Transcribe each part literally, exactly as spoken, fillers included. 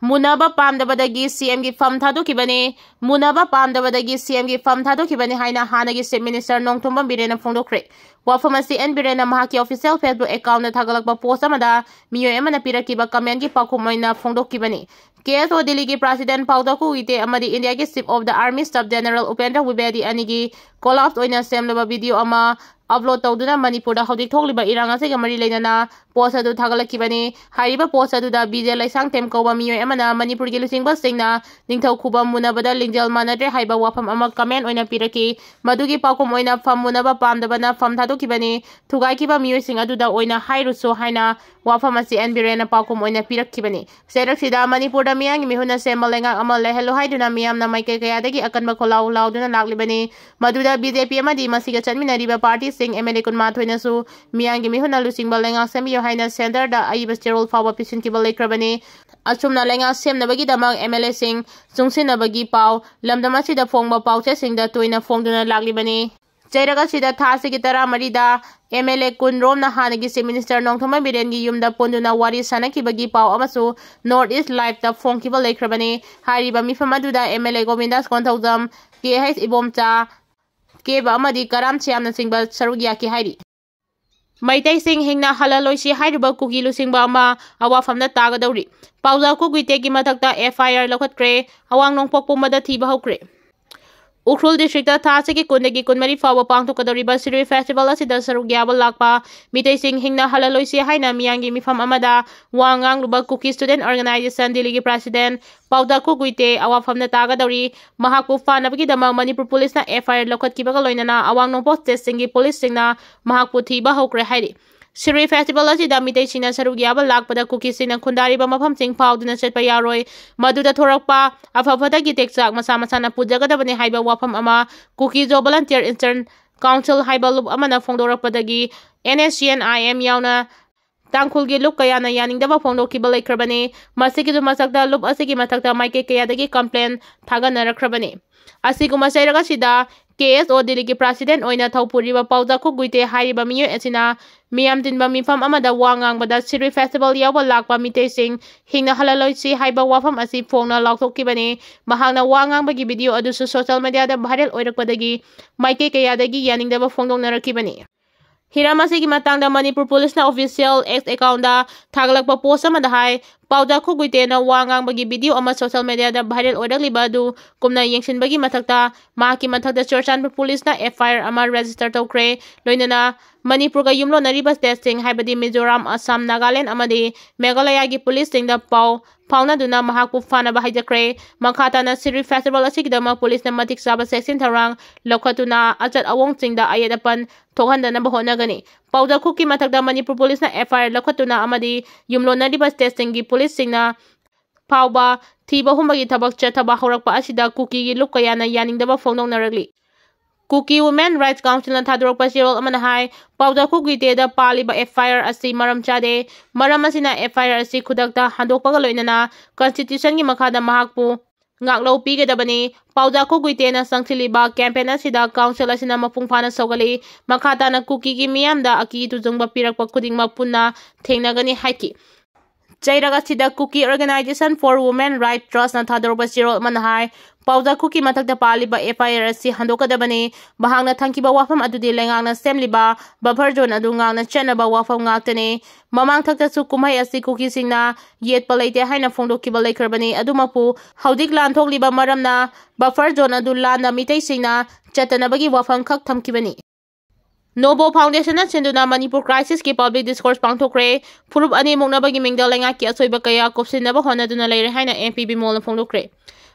ꯃꯨꯟꯅꯕ ꯄꯥꯝꯗꯕꯗꯒꯤ ꯁꯤ ꯑꯦꯝꯒꯤ ꯐꯝ ꯊꯥꯗꯣꯛꯈꯤꯕꯅꯤ꯫ ꯃꯨꯟꯅꯕ ꯄꯥꯝꯗꯕꯗꯒꯤ ꯁꯤ ꯑꯦꯝꯒꯤ ꯐꯝ ꯊꯥꯗꯣꯛꯈꯤꯕꯅꯤ ꯍꯥꯏꯅ ꯍꯥꯟꯅꯒꯤ ꯆꯤꯐ ꯃꯤꯅꯤꯁꯇꯔ ꯅꯣꯡꯊꯣꯝꯕꯝ ꯕꯤꯔꯦꯟꯅ ꯐꯣꯡꯗꯣꯛꯈ꯭ꯔꯦ꯫ ꯋꯥꯐꯝ ꯑꯁꯤ ꯑꯦꯟ ꯕꯤꯔꯦꯟꯅ ꯃꯍꯥꯛꯀꯤ ꯑꯣꯐꯤꯁꯤꯌꯦꯜ ꯐꯦꯁꯕꯨꯛ ꯑꯦꯀꯥꯎꯟꯗ ꯊꯥꯒꯠꯂꯛꯄ ꯄꯣꯁ ꯑꯃꯗ ꯃꯤꯑꯣꯏ ꯑꯃꯅ ꯄꯤꯔꯛꯈꯤꯕ ꯀꯃꯦꯟꯒꯤ ꯄꯥꯎꯈꯨꯝ ꯑꯣꯏꯅ ꯐꯣꯡꯗꯣꯛꯈꯤꯕꯅꯤ꯫ ꯀꯦ ꯑꯦꯁ ꯑꯣ ꯗꯤꯜꯂꯤꯒꯤ ꯄ꯭ꯔꯁꯤꯗꯦꯟꯠ ꯄꯥꯎꯇꯥꯀꯨ ꯒꯨꯏꯇꯦ ꯑꯃꯗꯤ ꯏꯟꯗꯤꯌꯥꯒꯤ chief of the army staff general Upendra ꯗ꯭ꯋꯤꯕꯦꯗꯤ ꯑꯅꯤꯒꯤ ꯀꯣꯂꯥꯞꯁ ꯑꯣꯏꯅ ꯁꯦꯝꯂꯕ ꯚꯤꯗꯤꯑꯣ ꯑꯃ ꯑꯞꯂꯣꯗ ꯇꯧꯗꯨꯅ ꯃꯅꯤꯄꯨꯔꯗ ꯍꯧꯖꯤꯛ ꯊꯣꯛꯂꯤꯕ ꯏꯔꯥꯡ ꯑꯁꯤꯒ ꯃꯔꯤ ꯂꯩꯅꯅ ꯄꯣꯁ ꯑꯗꯨ ꯊꯥꯒꯠꯂꯛꯈꯤꯕꯅꯤ꯫ ꯍꯥꯏꯔꯤꯕ ꯄꯣꯁ ꯑꯗꯨꯗ ꯕꯤꯖꯦ ꯂꯩꯁꯥꯡꯊꯦꯝ ꯀꯧꯕ ꯃꯤꯑꯣꯏ ꯑꯃꯅ ꯃꯅꯤꯄꯨꯔꯒꯤ ꯂꯨꯆꯤꯡꯕꯁꯤꯡꯅ ꯅꯤꯡꯊꯧ ꯈꯨꯕꯝ ꯃꯨꯟꯅꯕꯗ ꯂꯤꯡꯖꯦꯜ ꯃꯥꯟꯅꯗ꯭ꯔꯦ ꯍꯥꯏꯕ ꯋꯥꯐꯝ ꯑꯃ ꯀꯃꯦꯟ ꯑꯣꯏꯅ ꯄꯤꯔꯛꯈꯤ꯫ ꯃꯗꯨꯒꯤ ꯄꯥꯎꯈꯨꯝ ꯑꯣꯏꯅ ꯐꯝ ꯃꯨꯟꯅꯕ ꯄꯥꯝꯗꯕꯅ ꯐꯝ ꯊꯥꯗꯣꯛꯈꯤꯕꯅꯤ꯫ ꯊꯨꯒꯥꯏꯈꯤꯕ ꯃꯤꯑꯣꯏꯁꯤꯡ ꯑꯗꯨꯗ ꯑꯣꯏꯅ ꯍꯥꯏꯔꯨꯁꯨ ꯍꯥꯏꯅ ꯋꯥꯐꯝ ꯑꯁꯤ ꯑꯦꯟ ꯕꯤꯔꯦꯟꯅ ꯄꯥꯎꯈꯨꯝ ꯑꯣꯏꯅ ꯄꯤꯔꯛꯈꯤꯕꯅꯤ꯫ ꯆꯩꯔꯛꯁꯤꯗ ꯃꯅꯤꯄꯨꯔꯗ ꯃꯤꯌꯥꯝꯒꯤ ꯃꯤꯍꯨꯠꯅ ꯁꯦꯝꯕ ꯂꯩꯉꯥꯛ ꯑꯃ ꯂꯩꯍꯜꯂꯨ ꯍꯥꯏꯗꯨꯅ ꯃꯤꯌꯥꯝꯅ ꯃꯥꯏꯀꯩ ꯀꯌꯥꯗꯒꯤ ꯑꯀꯟꯕ ꯈꯣꯜꯂꯥꯎ ꯂꯥꯎꯗꯨꯅ ꯂꯥꯛꯂꯤꯕꯅꯤ꯫ ꯃꯗꯨꯗ ꯕꯤ ꯖꯦ ꯄꯤ ꯑꯃꯗꯤ ꯃꯁꯤꯒ ꯆꯠꯃꯤꯟꯅꯔꯤꯕ ꯄꯥꯔꯇꯤꯁꯤꯡ, ꯑꯦꯝ ꯑꯦꯜ ꯑꯦ ꯀꯨꯟꯃꯥꯊꯣꯏꯅꯁꯨ ꯃꯤꯌꯥꯝꯒꯤ ꯃꯤꯍꯨꯠꯅ ꯂꯨꯆꯤꯡꯕ ꯂꯩꯉꯥꯛ ꯁꯦꯝꯕꯤꯌꯨ ꯍꯥꯏꯅ ꯁꯦꯟꯇꯔꯗ ꯑꯏꯕ ꯆꯦꯔꯣꯜ ꯐꯥꯎꯕ ꯄꯤꯁꯤꯟꯈꯤꯕ ꯂꯩꯈ꯭ꯔꯕꯅꯤ꯫ ꯑꯁꯨꯝꯅ ꯂꯩꯉꯥꯛ ꯁꯦꯝꯅꯕꯒꯤꯗꯃꯛ ꯑꯦꯝ ꯑꯦꯜ ꯑꯦꯁꯤꯡ ꯆꯨꯡꯁꯤꯟꯅꯕꯒꯤ ꯄꯥꯎ ꯂꯝꯗꯝ ꯑꯁꯤꯗ ꯐꯣꯡꯕ ꯄꯥꯎꯆꯦꯁꯤꯡꯗ ꯇꯣꯏꯅ ꯐꯣꯡꯗꯨꯅ ꯂꯥꯛꯂꯤꯕꯅꯤ꯫ ꯆꯩꯔꯛ ꯑꯁꯤꯗ ꯊꯥ ꯑꯁꯤꯒꯤ ꯇꯔꯥꯃꯔꯤꯗ ꯑꯦꯝ ꯑꯦꯜ ꯑꯦ ꯀꯨꯟ ꯔꯣꯝꯅ ꯍꯥꯟꯅꯒꯤ ꯆꯤꯐ ꯃꯤꯅꯤꯁꯇꯔ ꯅꯣꯡꯊꯣꯝꯕꯝ ꯕꯤꯔꯦꯟꯒꯤ ꯌꯨꯝꯗ ꯄꯨꯟꯗꯨꯅ ꯋꯥꯔꯤ ꯁꯥꯅꯈꯤꯕꯒꯤ ꯄꯥꯎ ꯑꯃꯁꯨ ꯅꯣꯔꯠ ꯏꯁ ꯂꯥꯏꯚꯇ ꯐꯣꯡꯈꯤꯕ ꯂꯩꯈ꯭ꯔꯕꯅꯤ꯫ ꯍꯥꯏꯔꯤꯕ ꯃꯤꯐꯝ ꯑꯗꯨꯗ M L A Gobindas Konthoujam, K H Ibomcha, ꯀꯦꯕ ꯑꯃꯗꯤ ꯀꯔꯥꯝ ꯁ꯭ꯌꯥꯝꯅꯆꯤꯡꯕ ꯁꯔꯨꯛ ꯌꯥꯈꯤ ꯍꯥꯏꯔꯤ꯫ ꯃꯩꯇꯩꯁꯤꯡ ꯍꯤꯡꯅ ꯍꯜꯂꯂꯣꯏꯁꯤ ꯍꯥꯏꯔꯤꯕ ꯀꯨꯀꯤ ꯂꯨꯆꯤꯡꯕ ꯑꯃ ꯑꯋꯥꯐꯝꯗ ꯇꯥꯒꯗꯧꯔꯤ꯫ ꯄꯥꯎꯖꯥꯎ ꯀꯨꯀꯤꯇꯦꯛꯀꯤ ꯃꯊꯛꯇ ꯑꯦꯐ ꯑꯥꯏ ꯑꯥꯔ ꯂꯧꯈꯠꯈ꯭ꯔꯦ꯫ ꯑꯋꯥꯡ ꯅꯣꯡꯄꯣꯛ ꯄꯨꯝꯕꯗ ꯊꯤꯕ ꯍꯧꯈ꯭ꯔꯦ꯫ ꯎꯈ꯭ꯔꯨꯜ ꯗꯤꯁꯇ꯭ꯔꯤꯛꯇ ꯊꯥ ꯑꯁꯤꯒꯤ ꯀꯨꯟꯗꯒꯤ ꯀꯨꯟꯃꯔꯤ ꯐꯥꯎꯕ ꯄꯥꯡꯊꯣꯛꯀꯗꯧꯔꯤꯕ ꯁꯤꯔꯣꯏ ꯐꯦꯁꯇꯤꯚꯦꯜ ꯑꯁꯤꯗ ꯁꯔꯨꯛ ꯌꯥꯕ ꯂꯥꯛꯄ ꯃꯤꯇꯩꯁꯤꯡ ꯍꯤꯡꯅ ꯍꯜꯂꯂꯣꯏꯁꯤ ꯍꯥꯏꯅ ꯃꯤꯌꯥꯝꯒꯤ ꯃꯤꯐꯝ ꯑꯃꯗ ꯋꯥ ꯉꯥꯡꯂꯨꯕ ꯀꯨꯀꯤ ꯁ꯭ꯇꯨꯗꯦꯟꯠ ꯑꯣꯔꯒꯅꯥꯏꯖꯦꯁꯟ ꯗꯤꯜꯂꯤꯒꯤ ꯄ꯭ꯔꯁꯤꯗꯦꯟꯠ ꯄꯥꯎꯇꯥꯀꯨ ꯒꯨꯏꯇꯦ ꯑꯋꯥꯐꯝꯗ ꯇꯥꯒꯗꯧꯔꯤ꯫ ꯃꯍꯥꯛꯄꯨ ꯐꯥꯅꯕꯒꯤꯗꯃꯛ ꯃꯅꯤꯄꯨꯔ ꯄꯨꯂꯤꯁꯅ ꯑꯦꯐ ꯑꯥꯏ ꯑꯥꯔ ꯂꯧꯈꯠꯈꯤꯕꯒ ꯂꯣꯏꯅꯅ ꯑꯋꯥꯡ ꯅꯣꯡꯄꯣꯛ ꯁ꯭ꯇꯦꯠꯁꯤꯡꯒꯤ ꯄꯨꯂꯤꯁꯁꯤꯡꯅ ꯃꯍꯥꯛꯄꯨ ꯊꯤꯕ ꯍꯧꯈ꯭ꯔꯦ ꯍꯥꯏꯔꯤ꯫ ꯁꯤꯔꯣꯏ ꯐꯦꯁꯇꯤꯚꯦꯜ ꯑꯁꯤꯗ ꯃꯤꯇꯩꯁꯤꯡꯅ ꯁꯔꯨꯛ ꯌꯥꯕ ꯂꯥꯛꯄꯗ ꯀꯨꯀꯤꯁꯤꯡꯅ ꯈꯨꯟꯗꯥꯔꯤꯕ ꯃꯐꯝꯁꯤꯡ ꯐꯥꯎꯗꯨꯅ ꯆꯠꯄ ꯌꯥꯔꯣꯏ꯫ ꯃꯗꯨꯗ ꯊꯣꯔꯛꯄ ꯑꯐ ꯐꯠꯇꯒꯤ ꯇꯦꯛꯆꯥꯛ ꯃꯁꯥ ꯃꯁꯥꯅ ꯄꯨꯖꯒꯗꯕꯅꯤ ꯍꯥꯏꯕ ꯋꯥꯐꯝ ꯑꯃ ꯀꯨꯀꯤ ꯖꯣ ꯚꯣꯂꯟꯇꯤꯌꯔ ꯏꯁꯇꯔꯟ ꯀꯥꯎꯟꯁꯤꯜ ꯍꯥꯏꯕ ꯂꯨꯞ ꯑꯃꯅ ꯐꯣꯡꯗꯣꯔꯛꯄꯗꯒꯤ and S C and I M ꯌꯥꯎꯅ ꯇꯥꯡꯈꯨꯜꯒꯤ ꯂꯨꯞ ꯀꯌꯥꯅ ꯌꯥꯅꯤꯡꯗꯕ ꯐꯣꯡꯗꯣꯛꯈꯤꯕ ꯂꯩꯈ꯭ꯔꯕꯅꯤ꯫ ꯃꯁꯤꯒꯤꯁꯨ ꯃꯊꯛꯇ ꯂꯨꯞ ꯑꯁꯤꯒꯤ ꯃꯊꯛꯇ ꯃꯥꯏꯀꯩ ꯀꯌꯥꯗꯒꯤ ꯀꯝꯄ꯭ꯂꯦꯟ ꯊꯥꯒꯠꯅꯔꯛꯈ꯭ꯔꯕꯅꯤ꯫ ꯑꯁꯤꯒꯨꯝꯕ ꯆꯩꯔꯛ ꯑꯁꯤꯗ ꯀꯦ ꯑꯦꯁ ꯑꯣ ꯗꯤꯜꯂꯤꯒꯤ ꯄ꯭ꯔꯁꯤꯗꯦꯟ ꯑꯣꯏꯅ ꯊꯧꯄꯨꯔꯤꯕ ꯄꯥꯎꯖꯥꯈꯨ ꯒꯨꯏꯇꯦ ꯍꯥꯏꯔꯤꯕ ꯃꯤꯑꯣꯏ ꯑꯁꯤꯅ ꯃꯤꯌꯥꯝ ꯇꯤꯟꯕ ꯃꯤꯐꯝ ꯑꯃꯗ ꯋꯥ ꯉꯥꯡꯕꯗ ꯁꯤꯔꯨꯏ ꯐꯦꯁꯇꯤꯚꯦꯜ ꯌꯥꯎꯕ ꯂꯥꯛꯄ ꯃꯤꯇꯩꯁꯤꯡ ꯍꯤꯡꯅ ꯍꯜꯂꯜꯂꯣꯏꯁꯤ ꯍꯥꯏꯕ ꯋꯥꯐꯝ ꯑꯁꯤ ꯐꯣꯡꯅ ꯂꯥꯎꯊꯣꯛꯈꯤꯕꯅꯤ꯫ ꯃꯍꯥꯛꯅ ꯋꯥ ꯉꯥꯡꯕꯒꯤ ꯚꯤꯗꯤꯑꯣ ꯑꯗꯨꯁꯨ ꯁꯣꯁꯤꯌꯦꯜ ꯃꯤꯗꯤꯌꯥꯗ ꯚꯥꯏꯔꯦꯜ ꯑꯣꯏꯔꯛꯄꯗꯒꯤ ꯃꯥꯏꯀꯩ ꯀꯌꯥꯗꯒꯤ ꯌꯥꯅꯤꯡꯗꯕ ꯐꯣꯡꯗꯣꯛꯅꯔꯛꯈꯤꯕꯅꯤ꯫ ꯍꯤꯔꯝ ꯑꯁꯤꯒꯤ ꯃꯇꯥꯡꯗ ꯃꯅꯤꯄꯨꯔ ꯄꯨꯂꯤꯁꯅ ꯑꯣꯐꯤꯁꯤꯌꯦꯜ ꯑꯦꯛꯁ ꯑꯦꯀꯥꯎꯟꯗ ꯊꯥꯒꯠꯂꯛꯄ ꯄꯣꯁ ꯑꯃꯗ ꯍꯥꯏ, ꯄꯥꯎꯖꯥꯈꯨ ꯒꯨꯏꯇꯦꯅ ꯋꯥ ꯉꯥꯡꯕꯒꯤ ꯚꯤꯗꯤꯑꯣ ꯑꯃ ꯁꯣꯁꯤꯌꯦꯜ ꯃꯤꯗꯤꯌꯥꯗ ꯚꯥꯏꯔꯦꯜ ꯑꯣꯏꯔꯛꯂꯤꯕ ꯑꯗꯨ ꯀꯨꯞꯅ ꯌꯦꯡꯁꯤꯟꯕꯒꯤ ꯃꯊꯛꯇ ꯃꯍꯥꯛꯀꯤ ꯃꯊꯛꯇ ꯆꯨꯔꯆꯥꯟꯄꯨꯔ ꯄꯨꯂꯤꯁꯅ ꯑꯦꯐ ꯑꯥꯏ ꯑꯥꯔ ꯑꯃ ꯔꯦꯖꯤꯁꯇꯔ ꯇꯧꯈ꯭ꯔꯦ꯫ ꯂꯣꯏꯅꯅ ꯃꯅꯤꯄꯨꯔꯒ ꯌꯨꯝꯂꯣꯟꯅꯔꯤꯕ ꯁ꯭ꯇꯦꯠꯁꯤꯡ ꯍꯥꯏꯕꯗꯤ ꯃꯤꯖꯣꯔꯥꯝ, ꯑꯁꯥꯝ, ꯅꯥꯒꯥꯂꯦꯟ ꯑꯃꯗꯤ ꯃꯦꯘꯥꯂꯌꯥꯒꯤ ꯄꯨꯂꯤꯁꯁꯤꯡꯗ ꯄꯥꯎ ꯐꯥꯎꯅꯗꯨꯅ ꯃꯍꯥꯛꯄꯨ ꯐꯥꯅꯕ ꯍꯥꯏꯖꯈ꯭ꯔꯦ꯫ ꯃꯈꯥ ꯇꯥꯅ ꯁꯤꯔꯨꯏ ꯐꯦꯁꯇꯤꯚꯦꯜ ꯑꯁꯤꯒꯤꯗꯃꯛ ꯄꯨꯂꯤꯁꯅ ꯃꯇꯤꯛ ꯆꯥꯕ ꯆꯦꯛꯁꯤꯟ ꯊꯧꯔꯥꯡ ꯂꯧꯈꯠꯇꯨꯅ ꯑꯆꯠ ꯑꯋꯣꯡꯁꯤꯡꯗ ꯑꯌꯦꯠ ꯑꯄꯟ ꯊꯣꯛꯍꯟꯗꯅꯕ ꯍꯣꯠꯅꯒꯅꯤ꯫ ꯄꯥꯎꯖꯥꯈꯨꯒꯤ ꯃꯊꯛꯇ ꯃꯅꯤꯄꯨꯔ ꯄꯨꯂꯤꯁꯅ ꯑꯦꯐ ꯑꯥꯏ ꯑꯥꯔ ꯂꯧꯈꯠꯇꯨꯅ ꯑꯃꯗꯤ ꯌꯨꯝꯂꯣꯟꯅꯔꯤꯕ ꯁ꯭ꯇꯦꯠꯁꯤꯡꯒꯤ ꯄꯨꯂꯤꯁꯁꯤꯡꯅ ꯐꯥꯎꯕ ꯊꯤꯕ ꯍꯨꯝꯕꯒꯤ ꯊꯕꯛ ꯆꯠꯊꯕ ꯍꯧꯔꯛꯄ ꯑꯁꯤꯗ ꯀꯨꯀꯤꯒꯤ ꯂꯨꯞ ꯀꯌꯥꯅ ꯌꯥꯅꯤꯡꯗꯕ ꯐꯣꯡꯗꯣꯛꯅꯔꯛꯂꯤ꯫ ꯀꯨꯀꯤ ꯋꯨꯃꯦꯟ ꯔꯥꯏꯠꯁ ꯀꯥꯎꯟꯁꯤꯜꯅ ꯊꯥꯗꯣꯔꯛꯄ ꯆꯦꯔꯣꯜ ꯑꯃꯅ ꯍꯥꯏ, ꯄꯥꯎꯖꯥꯈꯨ ꯒꯨꯏꯇꯦꯗ ꯄꯥꯜꯂꯤꯕ ꯑꯦꯐ ꯑꯥꯏ ꯑꯥꯔ ꯑꯁꯤ ꯃꯔꯝ ꯆꯥꯗꯦ꯫ ꯃꯔꯝ ꯑꯁꯤꯅ ꯑꯦꯐ ꯑꯥꯏ ꯑꯥꯔ ꯑꯁꯤ ꯈꯨꯗꯛꯇ ꯍꯟꯗꯣꯛꯄꯒ ꯂꯣꯏꯅꯅ ꯀꯟꯁꯇꯤꯇ꯭ꯌꯨꯁꯟꯒꯤ ꯃꯈꯥꯗ ꯃꯍꯥꯛꯄꯨ ꯉꯥꯛꯂꯧ ꯄꯤꯒꯗꯕꯅꯤ꯫ ꯄꯥꯎꯖꯥꯈꯨ ꯒꯨꯏꯇꯦꯅ ꯆꯪꯁꯤꯜꯂꯤꯕ ꯀꯦꯝꯄꯦꯟ ꯑꯁꯤꯗ ꯀꯥꯎꯟꯁꯤꯜ ꯑꯁꯤꯅ ꯃꯄꯨꯡ ꯐꯥꯅ ꯁꯧꯒꯠꯂꯤ꯫ ꯃꯈꯥ ꯇꯥꯅ ꯀꯨꯀꯤꯒꯤ ꯃꯤꯌꯥꯝꯗ ꯑꯀꯤ ꯇꯨꯖꯨꯡꯕ ꯄꯤꯔꯛꯄ ꯈꯨꯗꯤꯡꯃꯛ ꯄꯨꯟꯅ ꯊꯦꯡꯅꯒꯅꯤ ꯍꯥꯏꯈꯤ꯫ ꯆꯩꯔꯛ ꯑꯁꯤꯗ ꯀꯨꯀꯤ ꯑꯣꯔꯒꯅꯥꯏꯖꯦꯁꯟ ꯐꯣꯔ ꯋꯨꯃꯦꯟ ꯔꯥꯏꯠ ꯇ꯭ꯔꯁꯅ ꯊꯥꯗꯣꯔꯛꯄ ꯆꯦꯔꯣꯜ ꯑꯃꯅ ꯍꯥꯏ, ꯄꯥꯎꯖꯥꯈꯨꯒꯤ ꯃꯊꯛꯇ ꯄꯥꯜꯂꯤꯕ ꯑꯦꯐ ꯑꯥꯏ ꯑꯥꯔ ꯑꯁꯤ ꯍꯟꯗꯣꯛꯀꯗꯕꯅꯤ꯫ ꯃꯍꯥꯛꯅ ꯊꯝꯈꯤꯕ ꯋꯥꯐꯝ ꯑꯗꯨꯗꯤ ꯂꯩꯉꯥꯛꯅ ꯁꯦꯝꯂꯤꯕ ꯕꯐꯔ ꯖꯣꯟ ꯑꯗꯨ ꯉꯥꯛꯅ ꯆꯠꯅꯕ ꯋꯥꯐꯝ ꯉꯥꯛꯇꯅꯤ꯫ ꯃꯃꯥꯡꯊꯛꯇꯁꯨ ꯀꯨꯝꯍꯩ ꯑꯁꯤ ꯀꯨꯀꯤꯁꯤꯡꯅ ꯌꯦꯠꯄ ꯂꯩꯇꯦ ꯍꯥꯏꯅ ꯐꯣꯡꯗꯣꯛꯈꯤꯕ ꯂꯩꯈ꯭ꯔꯕꯅꯤ꯫ ꯑꯗꯨꯃꯛꯄꯨ ꯍꯧꯖꯤꯛ ꯂꯥꯟ ꯊꯣꯛꯂꯤꯕ ꯃꯔꯝꯅ ꯕꯐꯔ ꯖꯣꯟ ꯑꯗꯨ ꯂꯥꯟꯅ ꯃꯤꯇꯩꯁꯤꯡꯅ ꯆꯠꯇꯅꯕꯒꯤ ꯋꯥꯐꯝ ꯈꯛ ꯊꯝꯈꯤꯕꯅꯤ꯫ ꯅꯣꯕꯣ ꯐꯥꯎꯟꯗꯦꯁꯟꯅ ꯁꯤꯟꯗꯨꯅ ꯃꯅꯤꯄꯨꯔ ꯀ꯭ꯔꯥꯏꯁꯤꯁꯀꯤ ꯄꯕ꯭ꯂꯤꯛ ꯗꯤꯁꯀꯣꯔꯁ ꯄꯥꯡꯊꯣꯛꯈ꯭ꯔꯦ꯫ ꯐꯨꯔꯨꯞ ꯑꯅꯤ ꯃꯨꯛꯅꯕꯒꯤ ꯃꯤꯡꯗ ꯂꯩꯉꯥꯛꯀꯤ ꯑꯁꯣꯏꯕ ꯀꯌꯥ ꯀꯨꯞꯁꯤꯟꯅꯕ ꯍꯣꯠꯅꯗꯨꯅ ꯂꯩꯔꯦ ꯍꯥꯏꯅ ꯑꯦꯝ ꯄꯤ ꯕꯤꯃꯣꯜꯅ ꯐꯣꯡꯗꯣꯛꯈ꯭ꯔꯦ꯫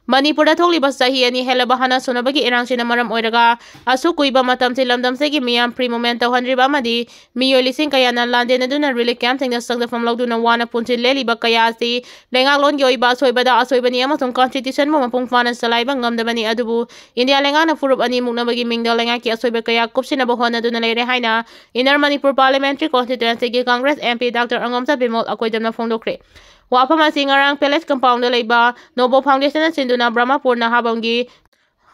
ꯃꯅꯤꯄꯨꯔꯗ ꯊꯣꯛꯂꯤꯕ ꯆꯍꯤ ꯑꯅꯤ ꯍꯦꯜꯂꯕ ꯍꯥꯟꯅ ꯁꯣꯟꯅꯕꯒꯤ ꯏꯔꯥꯡꯁꯤꯅ ꯃꯔꯝ ꯑꯣꯏꯔꯒ ꯑꯁꯨꯛ ꯀꯨꯏꯕ ꯃꯇꯝꯁꯤ ꯂꯝꯗꯝꯁꯤꯒꯤ ꯃꯤꯌꯥꯝ ꯐ꯭ꯔꯤ ꯃꯨꯚꯃꯦꯟ ꯇꯧꯍꯟꯗ꯭ꯔꯤꯕ ꯑꯃꯗꯤ ꯃꯤꯑꯣꯏ ꯂꯤꯁꯤꯡ ꯀꯌꯥꯅ ꯂꯥꯟꯗꯦꯟꯅꯗꯨꯅ ꯔꯤꯂꯤꯐ ꯀꯦꯝꯞꯁꯤꯡꯗ ꯆꯪꯖꯐꯝ ꯂꯧꯗꯨꯅ ꯋꯥꯅ ꯄꯨꯟꯁꯤ ꯂꯦꯜꯂꯤꯕ ꯀꯌꯥ ꯑꯁꯤ ꯂꯩꯉꯥꯛꯂꯣꯟꯒꯤ ꯑꯣꯏꯕ ꯑꯁꯣꯏꯕꯗ ꯑꯁꯣꯏꯕꯅꯤ ꯑꯃꯁꯨꯡ ꯀꯟꯁꯇꯤꯇ꯭ꯌꯨꯁꯟꯕꯨ ꯃꯄꯨꯡ ꯐꯥꯅ ꯆꯂꯥꯏꯕ ꯉꯝꯗꯕꯅꯤ꯫ ꯑꯗꯨꯕꯨ ꯏꯟꯗꯤꯌꯥ ꯂꯩꯉꯥꯛꯅ ꯐꯨꯔꯨꯞ ꯑꯅꯤ ꯃꯨꯛꯅꯕꯒꯤ ꯃꯤꯡꯗ ꯂꯩꯉꯥꯛꯀꯤ ꯑꯁꯣꯏꯕ ꯀꯌꯥ ꯀꯨꯞꯁꯤꯟꯅꯕ ꯍꯣꯠꯅꯗꯨꯅ ꯂꯩꯔꯦ ꯍꯥꯏꯅ ꯏꯟꯅꯔ ꯃꯅꯤꯄꯨꯔ ꯄꯥꯔꯂꯤꯌꯥꯃꯦꯟꯇꯔꯤ ꯀꯣꯟꯁꯇꯤꯇ꯭ꯋꯦꯟꯁꯤꯒꯤ Congress M P doctor Angomcha Bimol ꯑꯀꯣꯏꯗꯝꯅ ꯐꯣꯡꯗꯣꯛꯈ꯭ꯔꯦ꯫ ꯋꯥꯐꯝ ꯑꯁꯤ ꯉꯔꯥꯡ ꯄꯦꯂꯦꯁ ꯀꯝꯄꯥꯎꯟꯗ ꯂꯩꯕ ꯅꯣꯕꯣ ꯐꯥꯎꯟꯗꯦꯁꯟꯅ ꯁꯤꯟꯗꯨꯅ Brahmapur ꯅꯍꯥꯕꯝꯒꯤ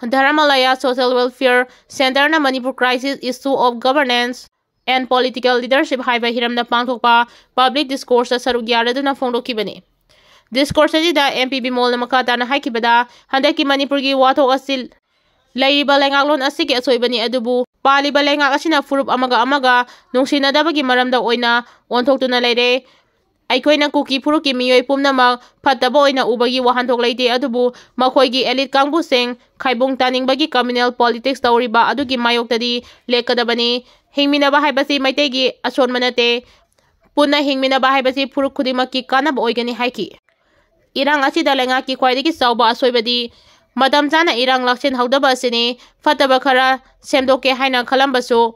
Dharamalaya Social Welfare Centreꯅ Manipur Crisis, Issue of Governance and Political Leadership ꯍꯥꯏꯕ ꯍꯤꯔꯝꯗ ꯄꯥꯡꯊꯣꯛꯄ public discourseꯇ ꯁꯔꯨꯛ ꯌꯥꯔꯗꯨꯅ ꯐꯣꯡꯗꯣꯛꯈꯤꯕꯅꯤ꯫ Discourse ꯑꯁꯤꯗ M P ꯕꯤꯃꯣꯜꯅ ꯃꯈꯥ ꯇꯥꯅ ꯍꯥꯏꯈꯤꯕꯗ, ꯍꯟꯗꯛꯀꯤ ꯃꯅꯤꯄꯨꯔꯒꯤ ꯋꯥꯊꯣꯛ ꯑꯁꯤ ꯂꯩꯔꯤꯕ ꯂꯩꯉꯥꯛꯂꯣꯟ ꯑꯁꯤꯒꯤ ꯑꯁꯣꯏꯕꯅꯤ, ꯑꯗꯨꯕꯨ ꯄꯥꯜꯂꯤꯕ ꯂꯩꯉꯥꯛ ꯑꯁꯤꯅ ꯐꯨꯔꯨꯞ ꯑꯃꯒ ꯑꯃꯒ ꯅꯨꯡꯁꯤꯅꯗꯕꯒꯤ ꯃꯔꯝꯗ ꯑꯣꯏꯅ ꯑꯣꯟꯊꯣꯛꯇꯨꯅ ꯂꯩꯔꯦ꯫ ꯑꯩꯈꯣꯏꯅ ꯀꯨꯀꯤ ꯐꯨꯔꯨꯞꯀꯤ ꯃꯤꯑꯣꯏ ꯄꯨꯝꯅꯃꯛ ꯐꯠꯇꯕ ꯑꯣꯏꯅ ꯎꯕꯒꯤ ꯋꯥꯍꯟꯊꯣꯛ ꯂꯩꯇꯦ, ꯑꯗꯨꯕꯨ ꯃꯈꯣꯏꯒꯤ elite ꯀꯥꯡꯕꯨꯁꯤꯡ ꯈꯥꯏꯕꯨꯡ ꯇꯥꯅꯤꯡꯕꯒꯤ communal politics ꯇꯧꯔꯤꯕ ꯑꯗꯨꯒꯤ ꯃꯥꯌꯣꯛꯇꯗꯤ ꯂꯦꯞꯀꯗꯕꯅꯤ꯫ ꯍꯤꯡꯃꯤꯟꯅꯕ ꯍꯥꯏꯕꯁꯤ ꯃꯩꯇꯩꯒꯤ ꯑꯁꯣꯟꯕ ꯅꯠꯇꯦ꯫ ꯄꯨꯟꯅ ꯍꯤꯡꯃꯤꯟꯅꯕ ꯍꯥꯏꯕꯁꯤ ꯐꯨꯔꯨꯞ ꯈꯨꯗꯤꯡꯃꯛꯀꯤ ꯀꯥꯟꯅꯕ ꯑꯣꯏꯒꯅꯤ ꯍꯥꯏꯈꯤ꯫ ꯏꯔꯥꯡ ꯑꯁꯤꯗ ꯂꯩꯉꯥꯛꯀꯤ ꯈ꯭ꯋꯥꯏꯗꯒꯤ ꯆꯥꯎꯕ ꯑꯁꯣꯏꯕꯗꯤ ꯃꯇꯝ ꯆꯥꯅ ꯏꯔꯥꯡ ꯂꯥꯛꯁꯤꯟꯍꯧꯗꯕ ꯑꯁꯤꯅꯤ꯫ ꯐꯠꯇꯕ ꯈꯔ ꯁꯦꯝꯗꯣꯛꯀꯦ ꯍꯥꯏꯅ ꯈꯜꯂꯝꯕꯁꯨ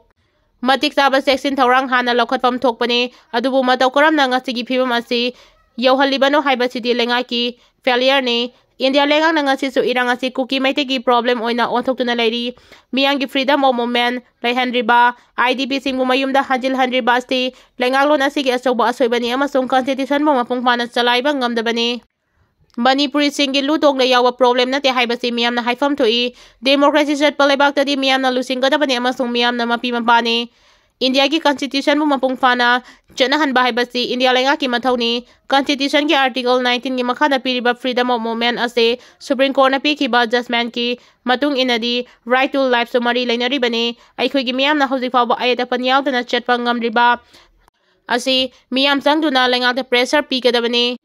ꯃꯇꯤꯛ ꯆꯥꯕ ꯆꯦꯛꯁꯤꯟ ꯊꯧꯔꯥꯡ ꯍꯥꯟꯅ ꯂꯧꯈꯠꯐꯝ ꯊꯣꯛꯄꯅꯤ꯫ ꯑꯗꯨꯕꯨ ꯃꯇꯧ ꯀꯔꯝꯅ ꯉꯁꯤꯒꯤ ꯐꯤꯕꯝ ꯑꯁꯤ ꯌꯧꯍꯜꯂꯤꯕꯅꯣ ꯍꯥꯏꯕꯁꯤꯗꯤ ꯂꯩꯉꯥꯛꯀꯤ failureꯅꯤ꯫ ꯏꯟꯗꯤꯌꯥ ꯂꯩꯉꯥꯛꯅ ꯉꯁꯤꯁꯨ ꯏꯔꯥꯡ ꯑꯁꯤ ꯀꯨꯀꯤ ꯃꯩꯇꯩꯒꯤ problem ꯑꯣꯏꯅ ꯑꯣꯟꯊꯣꯛꯇꯨꯅ ꯂꯩꯔꯤ꯫ ꯃꯤꯌꯥꯝꯒꯤ freedom of movement ꯂꯩꯍꯟꯗ꯭ꯔꯤꯕ, IDPꯁꯤꯡꯕꯨ ꯃꯌꯨꯝꯗ ꯍꯟꯖꯤꯜꯍꯟꯗ꯭ꯔꯤꯕ ꯑꯁꯤ ꯂꯩꯉꯥꯛꯂꯣꯟ ꯑꯁꯤꯒꯤ ꯑꯆꯧꯕ ꯑꯁꯣꯏꯕꯅꯤ ꯑꯃꯁꯨꯡ constitutionꯕꯨ ꯃꯄꯨꯡ ꯐꯥꯅ ꯆꯂꯥꯏꯕ ꯉꯝꯗꯕꯅꯤ꯫ ꯃꯅꯤꯄꯨꯔꯤꯁꯤꯡꯒꯤ ꯂꯨ ꯇꯣꯡꯗ ꯌꯥꯎꯕ problem ꯅꯠꯇꯦ ꯍꯥꯏꯕꯁꯤ ꯃꯤꯌꯥꯝꯅ ꯍꯥꯏꯐꯝ ꯊꯣꯛꯏ꯫ Democracy ꯆꯠꯄ ꯂꯩꯕꯥꯛꯇꯗꯤ ꯃꯤꯌꯥꯝꯅ ꯂꯨꯆꯤꯡꯒꯗꯕꯅꯤ ꯑꯃꯁꯨꯡ ꯃꯤꯌꯥꯝꯅ ꯃꯄꯤ ꯃꯄꯥꯅꯤ꯫ ꯏꯟꯗꯤꯌꯥꯒꯤ constitutionꯕꯨ ꯃꯄꯨꯡ ꯐꯥꯅ ꯆꯠꯅꯍꯟꯕ ꯍꯥꯏꯕꯁꯤ ꯏꯟꯗꯤꯌꯥ ꯂꯩꯉꯥꯛꯀꯤ ꯃꯊꯧꯅꯤ꯫ Constitutionꯒꯤ article nineteenꯒꯤ ꯃꯈꯥꯗ ꯄꯤꯔꯤꯕ freedom of movement ꯑꯁꯤ Supreme Courtꯅ ꯄꯤꯈꯤꯕ judgmentꯀꯤ ꯃꯇꯨꯡ ꯏꯟꯅꯗꯤ right to lifeꯁꯨ ꯃꯔꯤ ꯂꯩꯅꯔꯤꯕꯅꯤ꯫ ꯑꯩꯈꯣꯏꯒꯤ ꯃꯤꯌꯥꯝꯅ ꯍꯧꯖꯤꯛ ꯐꯥꯎꯕ ꯑꯌꯦꯠ ꯑꯄꯟ ꯌꯥꯎꯗꯅ ꯆꯠꯄ ꯉꯝꯂꯤꯕ ꯑꯁꯤ ꯃꯤꯌꯥꯝ ꯆꯪꯗꯨꯅ ꯂꯩꯉꯥꯛꯇ pressure ꯄꯤꯒꯗꯕꯅꯤ꯫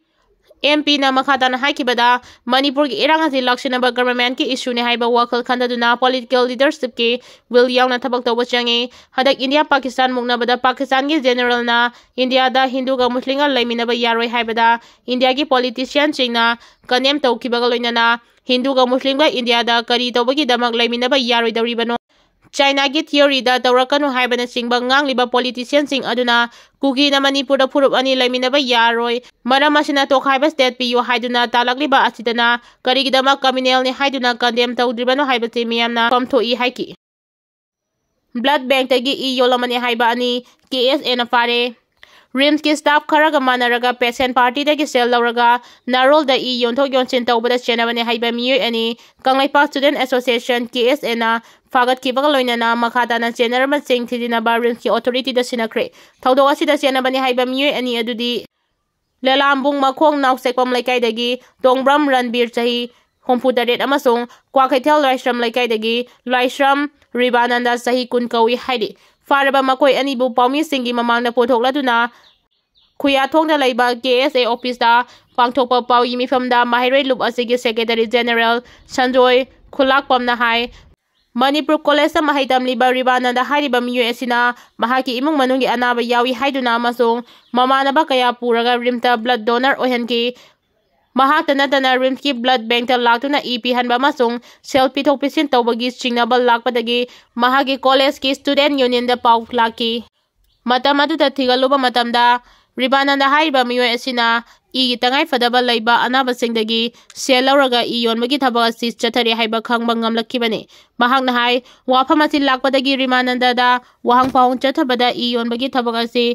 MPꯅ ꯃꯈꯥ ꯇꯥꯅ ꯍꯥꯏꯈꯤꯕꯗ, ꯃꯅꯤꯄꯨꯔꯒꯤ ꯏꯔꯥꯡ ꯑꯁꯤ ꯂꯥꯛꯁꯤꯟꯅꯕ governmentꯀꯤ issueꯅꯤ ꯍꯥꯏꯕ ꯋꯥꯈꯜ ꯈꯟꯊꯗꯨꯅ political leadershipꯀꯤ will ꯌꯥꯎꯅ ꯊꯕꯛ ꯇꯧꯕ ꯆꯪꯏ꯫ ꯍꯟꯗꯛ ꯏꯟꯗꯤꯌꯥ ꯄꯥꯀꯤꯁꯇꯥꯟ ꯃꯨꯛꯅꯕꯗ ꯄꯥꯀꯤꯁꯇꯥꯟꯒꯤ generalꯅ ꯏꯟꯗꯤꯌꯥꯗ ꯍꯤꯟꯗꯨꯒ ꯃꯨꯁꯂꯤꯝꯒ ꯂꯩꯃꯤꯟꯅꯕ ꯌꯥꯔꯣꯏ ꯍꯥꯏꯕꯗ ꯏꯟꯗꯤꯌꯥꯒꯤ politicianꯁꯤꯡꯅ condemn ꯇꯧꯈꯤꯕꯒ ꯂꯣꯏꯅꯅ ꯍꯤꯟꯗꯨꯒ ꯃꯨꯁꯂꯤꯝꯒ ꯏꯟꯗꯤꯌꯥꯗ ꯀꯔꯤ ꯇꯧꯕꯒꯤꯗꯃꯛ ꯂꯩꯃꯤꯟꯅꯕ ꯌꯥꯔꯣꯏꯗꯧꯔꯤꯕꯅꯣ? ꯆꯥꯏꯅꯥꯒꯤ theoryꯗ ꯇꯧꯔꯛꯀꯅꯨ ꯍꯥꯏꯕꯅꯆꯤꯡꯕ ꯉꯥꯡꯂꯤꯕ politicianꯁꯤꯡ ꯑꯗꯨꯅ ꯀꯨꯀꯤꯅ ꯃꯅꯤꯄꯨꯔꯗ ꯐꯨꯔꯨꯞ ꯑꯅꯤ ꯂꯩꯃꯤꯟꯅꯕ ꯌꯥꯔꯣꯏ, ꯃꯔꯝ ꯑꯁꯤꯅ ꯇꯣꯈꯥꯏꯕ state ꯄꯤꯌꯨ ꯍꯥꯏꯗꯨꯅ ꯇꯥꯜꯂꯛꯂꯤꯕ ꯑꯁꯤꯗꯅ ꯀꯔꯤꯒꯤꯗꯃꯛ communalꯅꯤ ꯍꯥꯏꯗꯨꯅ condemn ꯇꯧꯗ꯭ꯔꯤꯕꯅꯣ ꯍꯥꯏꯕꯁꯤ ꯃꯤꯌꯥꯝꯅ ꯐꯝꯊꯣꯛꯏ ꯍꯥꯏꯈꯤ꯫ Blood bankꯇꯒꯤ ꯏ ꯌꯣꯜꯂꯝꯃꯅꯤ ꯍꯥꯏꯕ ꯑꯅꯤ KSAꯅ ꯐꯥꯔꯦ꯫ ꯔꯤꯝꯁꯀꯤ ꯁ꯭ꯇꯥꯐ ꯈꯔꯒ ꯃꯥꯟꯅꯔꯒ ꯄꯦꯁꯦꯟ ꯄꯥꯔꯇꯤꯗꯒꯤ ꯁꯦꯜ ꯂꯧꯔꯒ ꯅꯥꯔꯣꯜꯗ ꯏ ꯌꯣꯟꯊꯣꯛ ꯌꯣꯟꯁꯤꯟ ꯇꯧꯕꯗ ꯆꯦꯟꯅꯕꯅꯤ ꯍꯥꯏꯕ ꯃꯤꯑꯣꯏ ꯑꯅꯤ ꯀꯪꯂꯩꯄꯥꯛ ꯁ꯭ꯇꯨꯗꯦꯟꯠ ꯑꯦꯁꯣꯁꯤꯌꯦꯁꯟ, ꯀꯦ ꯑꯦꯁ ꯑꯦꯅ ꯐꯥꯒꯠꯈꯤꯕꯒ ꯂꯣꯏꯅꯅ ꯃꯈꯥ ꯇꯥꯅ ꯆꯦꯟꯅꯔꯝꯕꯁꯤꯡ ꯊꯤꯖꯤꯟꯅꯕ ꯔꯤꯝꯁꯀꯤ ꯑꯣꯊꯣꯔꯤꯇꯤꯗ ꯁꯤꯟꯅꯈ꯭ꯔꯦ꯫ ꯊꯧꯗꯣꯛ ꯑꯁꯤꯗ ꯆꯦꯟꯅꯕꯅꯤ ꯍꯥꯏꯕ ꯃꯤꯑꯣꯏ ꯑꯅꯤ ꯑꯗꯨꯗꯤ ꯂꯦꯂꯥꯝꯕꯨꯡ ꯃꯈꯣꯡ ꯅꯥꯎꯁꯦꯛꯄꯝ ꯂꯩꯀꯥꯏꯗꯒꯤ ꯇꯣꯡꯕ꯭ꯔꯝ ꯔꯟꯕꯤꯔ, ꯆꯍꯤ ꯍꯨꯝꯐꯨ ꯇꯔꯦꯠ, ꯑꯃꯁꯨꯡ ꯀ꯭ꯋꯥꯀꯩꯊꯦꯜ ꯂꯥꯏꯁ꯭ꯔꯝ ꯂꯩꯀꯥꯏꯗꯒꯤ ꯂꯥꯏꯁ꯭ꯔꯝ ꯔꯤꯕꯥꯅꯟꯗ, ꯆꯍꯤ ꯀꯨꯟ ꯀꯧꯏ ꯍꯥꯏꯔꯤ꯫ ꯐꯥꯔꯕ ꯃꯈꯣꯏ ꯑꯅꯤꯕꯨ ꯄꯥꯎꯃꯤꯁꯤꯡꯒꯤ ꯃꯃꯥꯡꯗ ꯄꯨꯊꯣꯛꯂꯗꯨꯅ ꯈꯨꯌꯥꯊꯣꯡꯗ ꯂꯩꯕ ꯀꯦ ꯑꯦꯁ ꯑꯦ ꯑꯣꯐꯤꯁꯇ ꯄꯥꯡꯊꯣꯛꯄ ꯄꯥꯎꯒꯤ ꯃꯤꯐꯝꯗ ꯃꯍꯩꯔꯣꯏ ꯂꯨꯞ ꯑꯁꯤꯒꯤ ꯁꯦꯀ꯭ꯔꯦꯇꯔꯤ ꯖꯦꯅꯦꯔꯦꯜ ꯁꯟꯖꯣꯏ ꯈꯨꯂꯥꯛꯄꯝꯅ ꯍꯥꯏ, ꯃꯅꯤꯄꯨꯔ ꯀꯣꯂꯦꯖꯇ ꯃꯍꯩ ꯇꯝꯂꯤꯕ ꯔꯤꯕꯥꯅꯟꯗ ꯍꯥꯏꯔꯤꯕ ꯃꯤꯑꯣꯏ ꯑꯁꯤꯅ ꯃꯍꯥꯛꯀꯤ ꯏꯃꯨꯡ ꯃꯅꯨꯡꯒꯤ ꯑꯅꯥꯕ ꯌꯥꯎꯏ ꯍꯥꯏꯗꯨꯅ ꯑꯃꯁꯨꯡ ꯃꯃꯥꯟꯅꯕ ꯀꯌꯥ ꯄꯨꯔꯒ ꯔꯤꯝꯁꯇ ꯕ꯭ꯂꯗ ꯗꯣꯅꯔ ꯑꯣꯏꯍꯟꯈꯤ꯫ ꯃꯍꯥꯛꯇ ꯅꯠꯇꯅ ꯔꯤꯝꯁꯀꯤ ꯕ꯭ꯂꯗ ꯕꯦꯡꯛꯇ ꯂꯥꯛꯇꯨꯅ ꯏ ꯄꯤꯍꯟꯕ ꯑꯃꯁꯨꯡ ꯁꯦꯜ ꯄꯤꯊꯣꯛ ꯄꯤꯁꯤꯟ ꯇꯧꯕꯒꯤ ꯆꯤꯡꯅꯕ ꯂꯥꯛꯄꯗꯒꯤ ꯃꯍꯥꯛꯀꯤ ꯀꯣꯂꯦꯖꯀꯤ ꯁ꯭ꯇꯨꯗꯦꯟꯠ ꯌꯨꯅꯤꯌꯟꯗ ꯄꯥꯎ ꯂꯥꯛꯈꯤ꯫ ꯃꯇꯝ ꯑꯗꯨꯗ ꯊꯤꯒꯠꯂꯨꯕ ꯃꯇꯝꯗ ꯔꯤꯕꯥꯅꯟꯗ ꯍꯥꯏꯔꯤꯕ ꯃꯤꯑꯣꯏ ꯑꯁꯤꯅ ꯏꯒꯤ ꯇꯉꯥꯏ ꯐꯗꯕ ꯂꯩꯕ ꯑꯅꯥꯕꯁꯤꯡꯗꯒꯤ ꯁꯦꯜ ꯂꯧꯔꯒ ꯏ ꯌꯣꯟꯕꯒꯤ ꯊꯕꯛ ꯑꯁꯤ ꯆꯠꯊꯔꯤ ꯍꯥꯏꯕ ꯈꯪꯕ ꯉꯝꯂꯛꯈꯤꯕꯅꯤ꯫ ꯃꯍꯥꯛꯅ ꯍꯥꯏ, ꯋꯥꯐꯝ ꯑꯁꯤ ꯂꯥꯛꯄꯗꯒꯤ ꯔꯤꯃꯥꯅꯟꯗꯗ ꯋꯥꯍꯪ ꯄꯥꯎꯍꯪ ꯆꯠꯊꯕꯗ ꯏ ꯌꯣꯟꯕꯒꯤ ꯊꯕꯛ ꯑꯁꯤ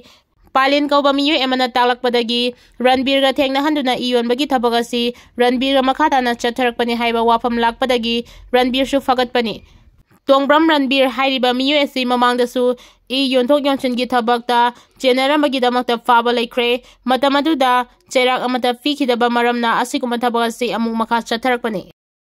ꯄꯥꯂꯤꯟ ꯀꯧꯕ ꯃꯤꯑꯣꯏ ꯑꯃꯅ ꯇꯥꯛꯂꯛꯄꯗꯒꯤ ꯔꯟꯕꯤꯔꯒ ꯊꯦꯡꯅꯍꯟꯗꯨꯅ ꯏ ꯌꯣꯟꯕꯒꯤ ꯊꯕꯛ ꯑꯁꯤ ꯔꯟꯕꯤꯔꯒ ꯃꯈꯥ ꯇꯥꯅ ꯆꯠꯊꯔꯛꯄꯅꯤ ꯍꯥꯏꯕ ꯋꯥꯐꯝ ꯂꯥꯛꯄꯗꯒꯤ ꯔꯟꯕꯤꯔꯁꯨ ꯐꯒꯠꯄꯅꯤ꯫ ꯇꯣꯡꯕ꯭ꯔꯝ ꯔꯟꯕꯤꯔ ꯍꯥꯏꯔꯤꯕ ꯃꯤꯑꯣꯏ ꯑꯁꯤ ꯃꯃꯥꯡꯗꯁꯨ ꯏ ꯌꯣꯟꯊꯣꯛ ꯌꯣꯟꯁꯤꯟꯒꯤ ꯊꯕꯛꯇ ꯆꯦꯟꯅꯔꯝꯕꯒꯤꯗꯃꯛꯇ ꯐꯥꯕ ꯂꯩꯈ꯭ꯔꯦ꯫ ꯃꯇꯝ ꯑꯗꯨꯗ ꯆꯩꯔꯥꯛ ꯑꯃꯠꯇ ꯄꯤꯈꯤꯗꯕ ꯃꯔꯝꯅ ꯑꯁꯤꯒꯨꯝꯕ ꯊꯕꯛ ꯑꯁꯤ ꯑꯃꯨꯛ ꯃꯈꯥ ꯆꯠꯊꯔꯛꯄꯅꯤ꯫